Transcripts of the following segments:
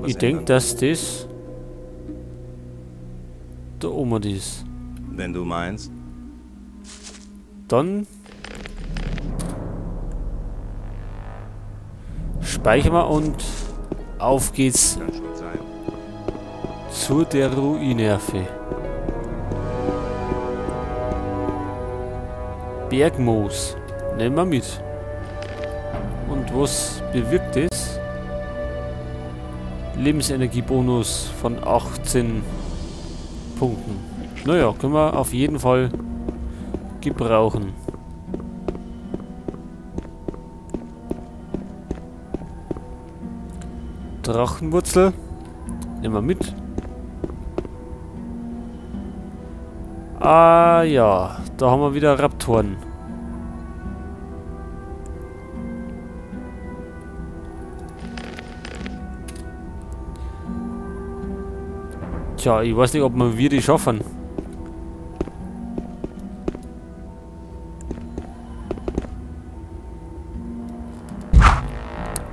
Ich denke, dass das da oben ist. Wenn du meinst. Dann speichern wir und auf geht's zu der Ruine. Bergmoos. Nehmen wir mit. Und was bewirkt das? Lebensenergiebonus von 18 Punkten. Naja, können wir auf jeden Fall gebrauchen. Drachenwurzel. Nehmen wir mit. Ah ja, da haben wir wieder Raptoren. Tja, ich weiß nicht, ob wir die schaffen.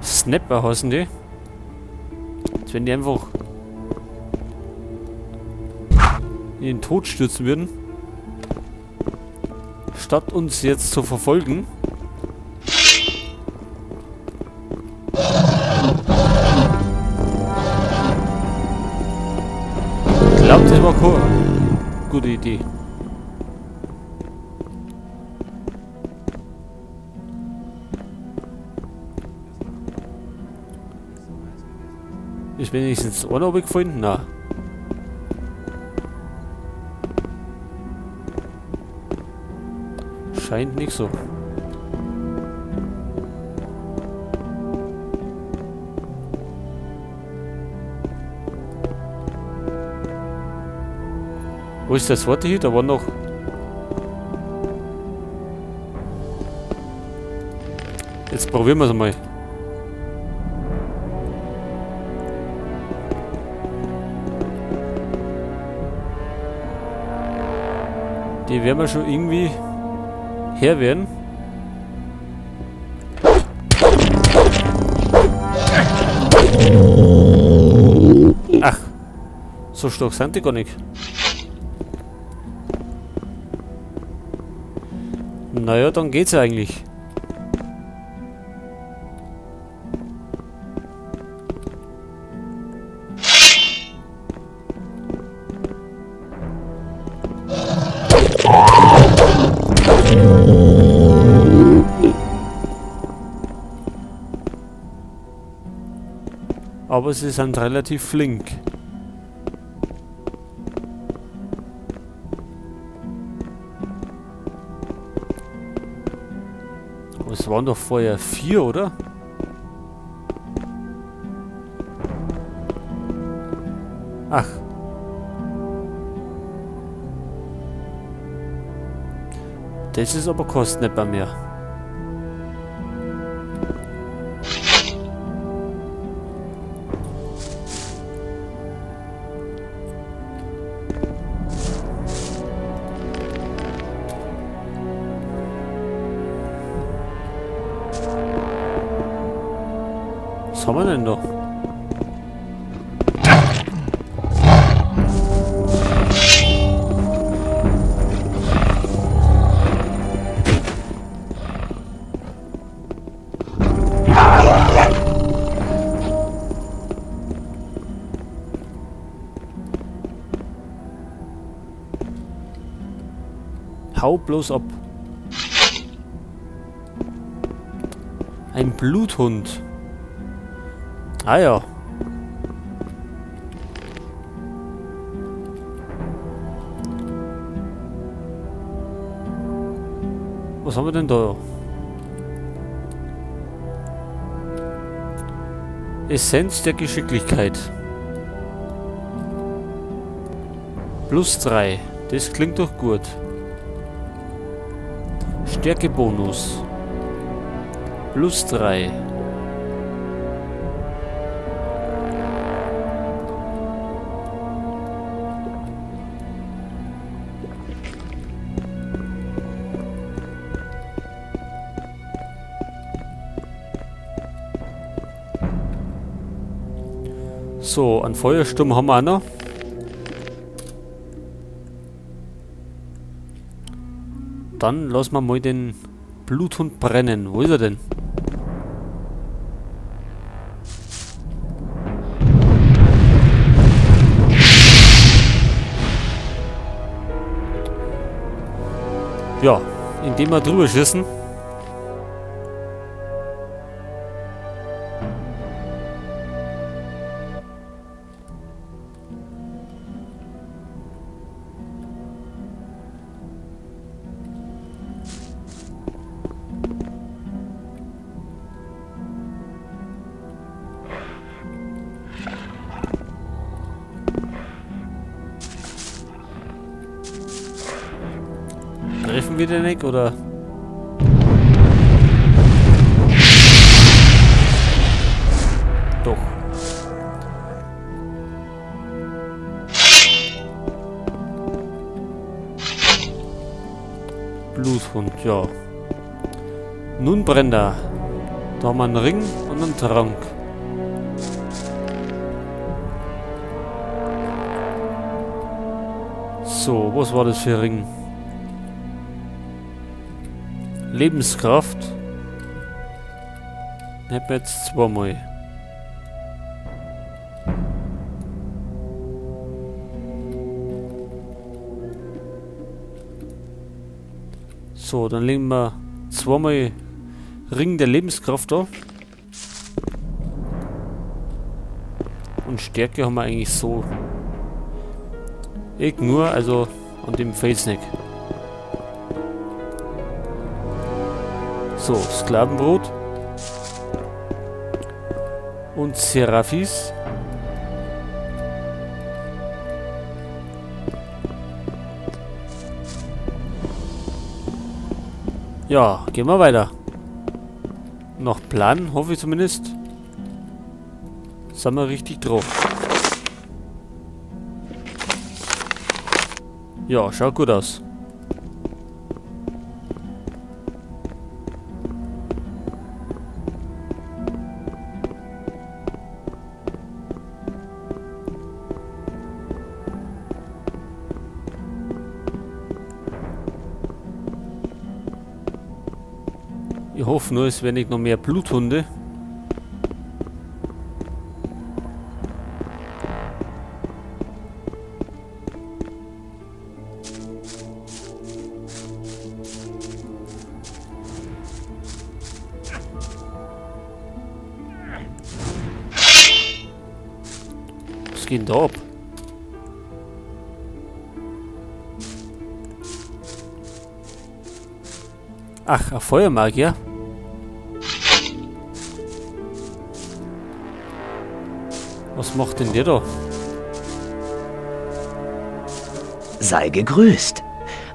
Snapper heißen die. Als wenn die einfach in den Tod stürzen würden. Statt uns jetzt zu verfolgen. Ich glaube, das war cool. Gute Idee. Ist wenigstens einer runtergefallen? Nein. Scheint nicht so. Wo ist das Wort hier? Da war noch. Jetzt probieren wir es mal. Die werden wir schon irgendwie her werden. Ach, so stark sind die gar nicht. Naja, dann geht's ja eigentlich. Aber sie sind relativ flink. Aber es waren doch vorher 4, oder? Ach. Das ist aber kein Snapper mehr. Was haben wir denn da? Hau bloß ab. Ein Bluthund. Ah ja. Was haben wir denn da? Essenz der Geschicklichkeit. Plus 3. Das klingt doch gut. Stärkebonus. Plus 3. So, einen Feuersturm haben wir auch noch. Dann lassen wir mal den Bluthund brennen. Wo ist er denn? Ja, indem wir drüber schießen. Treffen wir den nicht, oder? Doch. Bluthund, ja. Nun brennt er. Da haben wir einen Ring und einen Trank. So, was war das für ein Ring? Lebenskraft. Hätten wir jetzt zweimal. So, dann legen wir zweimal Ring der Lebenskraft da. Und Stärke haben wir eigentlich so. Ich nur, also an dem Face-Neck. So, Sklavenbrot. Und Seraphis. Ja, gehen wir weiter. Noch Plan, hoffe ich zumindest. Sind wir richtig drauf. Ja, schaut gut aus. Ich hoffe nur, es werden nicht noch mehr Bluthunde. Was geht denn da ab? Ach, ein Feuermagier. Was macht denn der da? Sei gegrüßt.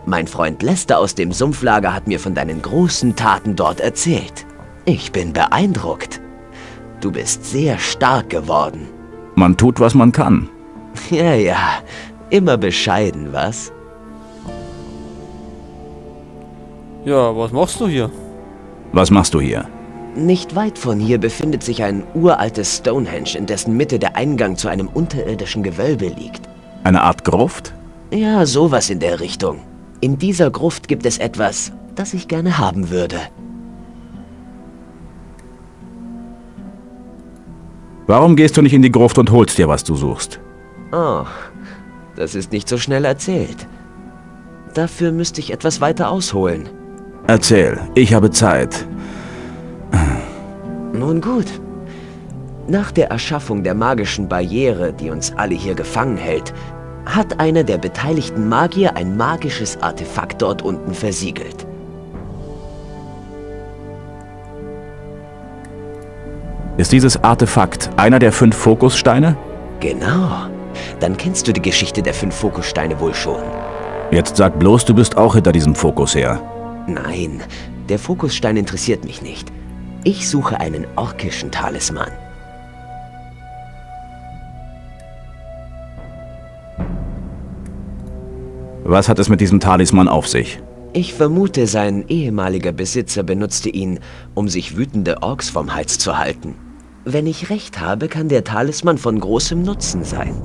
Mein Freund Lester aus dem Sumpflager hat mir von deinen großen Taten dort erzählt. Ich bin beeindruckt. Du bist sehr stark geworden. Man tut, was man kann. Ja, ja. Immer bescheiden, was? Ja, was machst du hier? Was machst du hier? Nicht weit von hier befindet sich ein uraltes Stonehenge, in dessen Mitte der Eingang zu einem unterirdischen Gewölbe liegt. Eine Art Gruft? Ja, sowas in der Richtung. In dieser Gruft gibt es etwas, das ich gerne haben würde. Warum gehst du nicht in die Gruft und holst dir, was du suchst? Oh, das ist nicht so schnell erzählt. Dafür müsste ich etwas weiter ausholen. Erzähl, ich habe Zeit. Nun gut. Nach der Erschaffung der magischen Barriere, die uns alle hier gefangen hält, hat einer der beteiligten Magier ein magisches Artefakt dort unten versiegelt. Ist dieses Artefakt einer der 5 Fokussteine? Genau. Dann kennst du die Geschichte der 5 Fokussteine wohl schon. Jetzt sag bloß, du bist auch hinter diesem Fokus her. Nein, der Fokusstein interessiert mich nicht. Ich suche einen orkischen Talisman. Was hat es mit diesem Talisman auf sich? Ich vermute, sein ehemaliger Besitzer benutzte ihn, um sich wütende Orks vom Hals zu halten. Wenn ich recht habe, kann der Talisman von großem Nutzen sein.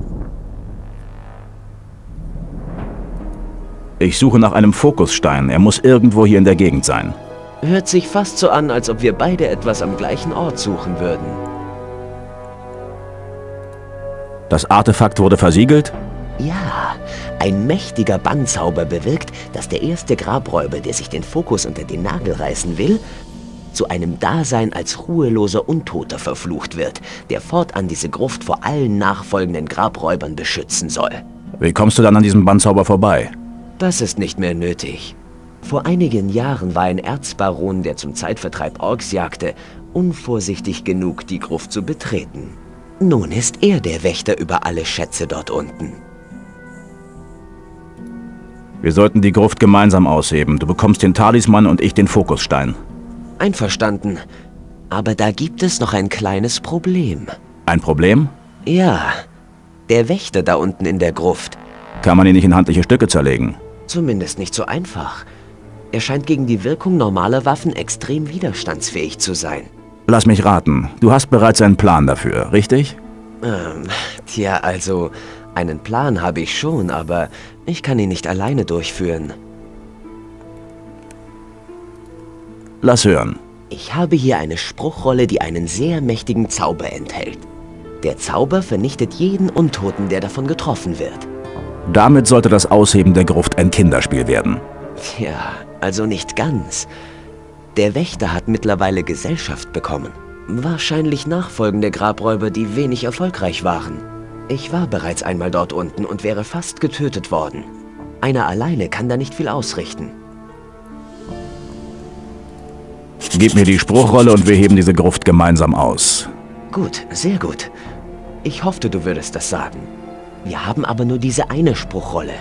Ich suche nach einem Fokusstein. Er muss irgendwo hier in der Gegend sein. Hört sich fast so an, als ob wir beide etwas am gleichen Ort suchen würden. Das Artefakt wurde versiegelt? Ja, ein mächtiger Bannzauber bewirkt, dass der erste Grabräuber, der sich den Fokus unter den Nagel reißen will, zu einem Dasein als ruheloser Untoter verflucht wird, der fortan diese Gruft vor allen nachfolgenden Grabräubern beschützen soll. Wie kommst du dann an diesem Bannzauber vorbei? Das ist nicht mehr nötig. Vor einigen Jahren war ein Erzbaron, der zum Zeitvertreib Orks jagte, unvorsichtig genug, die Gruft zu betreten. Nun ist er der Wächter über alle Schätze dort unten. Wir sollten die Gruft gemeinsam ausheben. Du bekommst den Talisman und ich den Fokusstein. Einverstanden. Aber da gibt es noch ein kleines Problem. Ein Problem? Ja. Der Wächter da unten in der Gruft. Kann man ihn nicht in handliche Stücke zerlegen? Zumindest nicht so einfach. Er scheint gegen die Wirkung normaler Waffen extrem widerstandsfähig zu sein. Lass mich raten. Du hast bereits einen Plan dafür, richtig? Tja, also, einen Plan habe ich schon, aber ich kann ihn nicht alleine durchführen. Lass hören. Ich habe hier eine Spruchrolle, die einen sehr mächtigen Zauber enthält. Der Zauber vernichtet jeden Untoten, der davon getroffen wird. Damit sollte das Ausheben der Gruft ein Kinderspiel werden. Tja, also nicht ganz. Der Wächter hat mittlerweile Gesellschaft bekommen. Wahrscheinlich nachfolgende Grabräuber, die wenig erfolgreich waren. Ich war bereits einmal dort unten und wäre fast getötet worden. Einer alleine kann da nicht viel ausrichten. Gib mir die Spruchrolle und wir heben diese Gruft gemeinsam aus. Gut, sehr gut. Ich hoffte, du würdest das sagen. Wir haben aber nur diese eine Spruchrolle.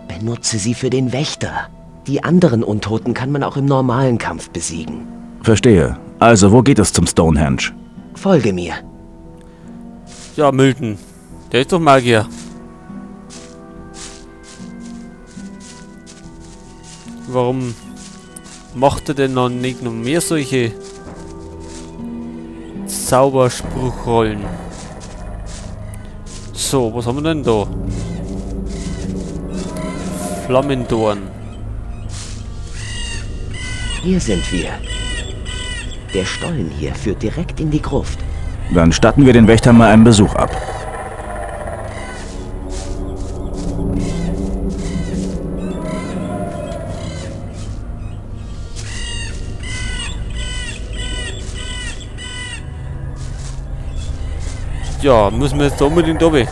Benutze sie für den Wächter. Die anderen Untoten kann man auch im normalen Kampf besiegen. Verstehe. Also, wo geht es zum Stonehenge? Folge mir. Ja, Milton. Der ist doch Magier. Warum macht er denn noch nicht noch mehr solche Zauberspruchrollen? So, was haben wir denn da? Flammendorn. Hier sind wir. Der Stollen hier führt direkt in die Gruft. Dann statten wir den Wächtern mal einen Besuch ab. Ja, müssen wir jetzt da unbedingt runter.